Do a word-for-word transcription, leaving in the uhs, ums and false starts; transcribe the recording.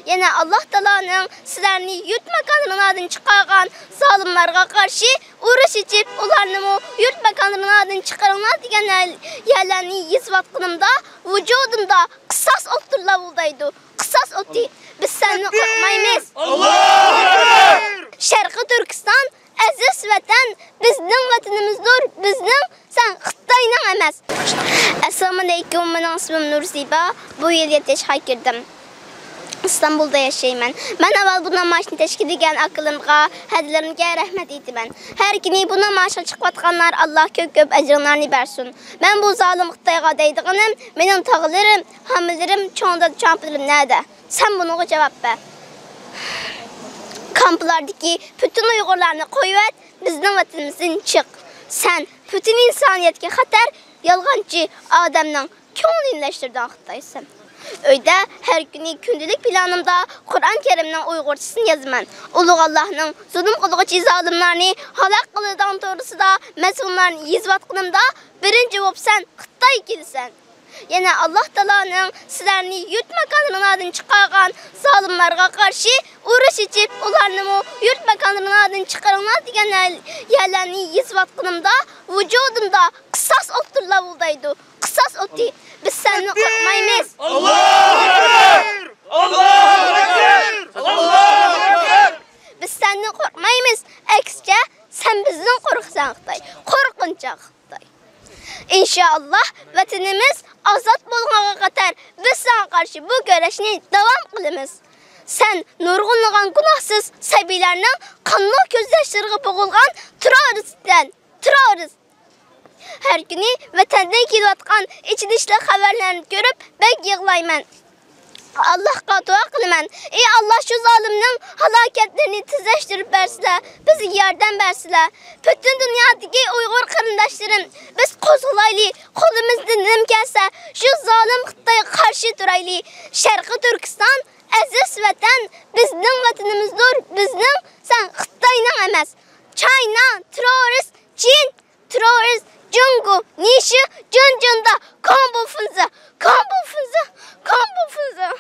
يەنە ئاللاھ تائالانىڭ سىلەرنى يۇرت ماكانلىرىڭلاردىن چىقارغان زالىملارغا قارشى ئۇرۇش ئېچىپ، ئۇلارنىمۇ يۇرت ماكانلىرىڭلاردىن چىقىرىڭلار دېگەن يەرلەرنى يېزىۋاتقىنىمدا، ۋۇجۇدۇمدا قىساس ئوتلىرى لاۋۇلدايدۇ. قىساس ئوتى. بىز سەندىن قورقمايمىز. ئاللاھۇ ئەكبەر! شەرقىي تۈركىستان ئەزىز ۋەتەن، بىزنىڭ ۋەتىنىمىزدۇر، بىزنىڭ، سەن خىتاينىڭ ئەمەس. ئەسسالامۇئەلەيكۇم، مېنىڭ ئىسمىم نۇرزىبا. بۇ يىل يەتتە ياشقا كىردىم. ئىستانبۇلدا ياشايمەن. مەن ئاۋۋال بۇ نامايىشنى تەشكىللىگەن ئاكىلىرىمغا، ھەدىلىرىمگە رەھمەت ئېيتىمەن. ھەر كۈنى بۇ نامايىشقا چىقىۋاتقانلار، ئاللاھ كۆپ-كۆپ ئەجرىڭلارنى بەرسۇن. مەن بۇ زالىم خىتايغا دەيدىغىنىم، مېنىڭ تاغىلىرىم، ھامىلىلىرىم، چوڭ دادا، چوڭ ئاپىلىرىم نەدە؟ سەن بۇنىڭغا جاۋاب بەر. كامپلاردىكى پۈتۈن ئۇيغۇرلارنى قويۇۋەت، بىزنىڭ ۋەتىنىمىزدىن چىق. سەن پۈتۈن ئىنسانىيەتكە خەتەر، يالغانچى، ئادەمنىڭ كۆڭلىنى ئىلەشتۈرىدىغان خىتايسەن. ئۆيدە ھەر كۈنى كۈندىلىك پىلانىمدا قۇرئان كەرىمنىڭ ئۇيغۇرچىسىنى يازىمەن. ئۇلۇغ ئاللاھنىڭ زۇلۇم قىلغۇچى زالىملارنى ھالاك قىلىدىغان توغرىسىدا مەزمۇنلارنى يېزىۋاتقىنىمدا، بىرىنچى بولۇپ سەن خىتاي كېلىسەن. يەنە ئاللاھ تائالانىڭ سىلەرنى يۇرت ماكانلىرىڭلاردىن چىقارغان زالىملارغا قارشى ئۇرۇش ئېچىپ، ئۇلارنىمۇ يۇرت ماكانلىرىڭلاردىن چىقىرىڭلار دېگەن يەرلەرنى يېزىۋاتقىنىمدا، ۋۇجۇدۇمدا قىساس ئوتلىرى لاۋۇلدايدۇ. قىساس ئوتى. بىز سەندىن قورقمايمىز. ئاللاھۇ ئەكبەر! ئاللاھۇ ئەكبەر! ئاللاھۇ ئەكبەر! بىز سەندىن قورقمايمىز. ئەكسىچە، سەن بىزدىن قورقىسەن، خىتاي. قورقۇنچاق خىتاي. ئىنشائاللاھ، ۋەتىنىمىز ئازاد بولغانغا قەدەر بىز ساڭا قارشى بۇ كۈرەشنى داۋام قىلىمىز. سەن نۇرغۇنلىغان گۇناھسىز سەبىيلەرنىڭ قانلىق كۆز ياشلىرىغا بوغۇلغان تېررورىستسەن، تېررورىست. ھەر كۈنى ۋەتەندىن كېلىۋاتقان ئېچىنىشلىق خەۋەرلەرنى كۆرۈپ بەك يىغلايمەن. ئاللاھقا دۇئا قىلىمەن، ئى ئاللاھ، شۇ زالىمنىڭ ھالاكەتلىرىنى تېزلەشتۈرۈپ بەرسىلە، بىزگە ياردەم بەرسىلە. پۈتۈن دۇنيادىكى ئۇيغۇر قېرىنداشلىرىم، بىز قوزغىلايلى، قولىمىزدىن نېمە كەلسە، شۇ زالىم خىتايغا قارشى تۇرايلى. شەرقىي تۈركىستان ئەزىز ۋەتەن، بىزنىڭ ۋەتىنىمىزدۇر، بىزنىڭ، سەن خىتاينىڭ ئەمەس. چاينا، تېررورىست، چىن، تېررورىست، جۇڭگو، نىشى، جۇنجۇندا، كوڭبۇفېنزې، كوڭبۇفېنزې، كوڭبۇفېنزې.